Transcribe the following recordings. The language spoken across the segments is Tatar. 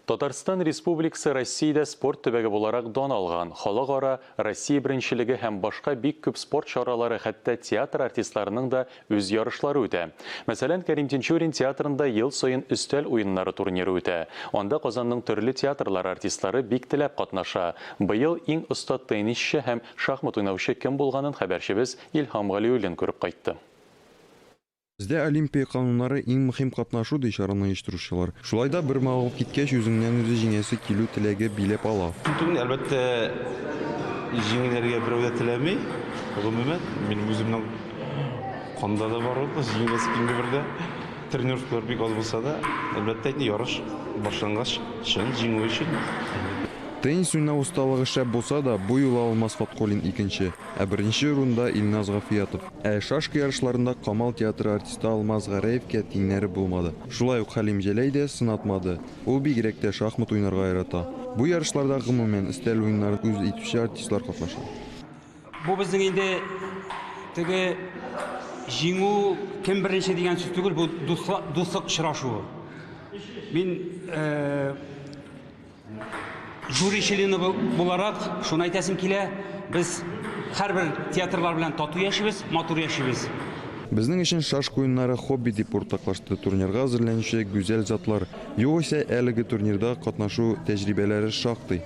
Татарстан Республикасы Россиядә спорт төбәге буларак дан алган. Халыкара, Россия беренчелеге һәм башка бик күп спорт чаралары, хәтта театр артистларының да үз ярышлары үтә. Мәсәлән, Кәрим Тинчурин театрында ел саен өстәл уеннары турниры үтә. Анда Казанның төрле театрлары артистлары бик теләп катнаша. Быел иң оста теннисчы һәм шахмат уйнаучы кем булганын хәбәрчебез Илһам Галиуллин күреп кайтты. Бездә Олимпия кануннары иң мөһим катнашу, ди чараны оештыручылар. Шулай да бер мавыгып киткәч, үзеңнән-үзе җиңәсе килү теләге биләп ала. Түгел, әлбәттә, җиңелергә берәү дә теләми. Гомумән, минем үземнең канда да бар ул, җиңеләсе килми бер дә. Тренировкалар бик аз булса да, әлбәттә, инде ярыш башлангач, чын җиңү өчен. Теннис уйнау осталыгы шәп булса да, бу юлы Алмаз Фаткуллин икенче, ә беренче урында Илназ Гафиятов. Ә шашка ярышларында Камал театры артисты Алмаз Гәрәевкә тиңнәре булмады. Шулай ук Хәлим Җәләй дә сынатмады. Ул бигрәк тә шахмат уйнарга ярата. Бу ярышларда гомумән өстәл уеннарын үз итүче артистлар катнаша. Бу безнең инде теге җиңү кем беренче дигән сүз түгел, бу дуслык очрашуы. Мин жюри члены буларак шуны әйтәсем килә, без һәрбер театрлар белән тату яшибез, матур яшибез. Безнең өчен шашка уеннары хобби, дип уртаклашты турнирга әзерләнүче гүзәл затлар. Югыйсә, әлеге турнирда катнашу тәҗрибәләре шактый.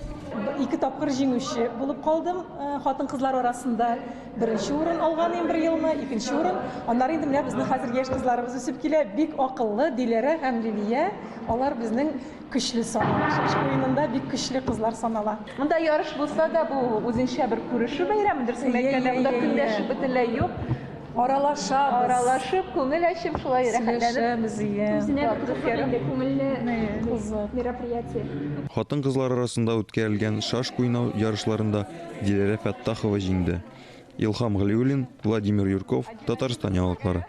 Ике тапкыр җиңүче булып калдым хатын-кызлар арасында. Беренче урын алган идем бер елны, икенче урын. Аннары инде менә безнең хәзер яшь кызларыбыз үсеп килә, бик акыллы Диләрә һәм Лилия. Алар безнең көчле санала. Шашка уенында бик көчле кызлар санала. Монда ярыш булса да, бу үзенчә бер күрешү бәйрәме, дөресен әйткәндә, монда көндәшү бөтенләй юк. Аралашабыз. Аралашып, күңел ачып, шулай рәхәтләнеп. Сөйләшәбез, ия. Үзенә бер кызык инде, күңелле мероприятие. Хатын-кызлар арасында үткәрелгән шашка уйнау ярышларында Диләрә Фәттахова җиңде. Илһам Галиуллин, Владимир Юрков, Татарстан яңалыклары.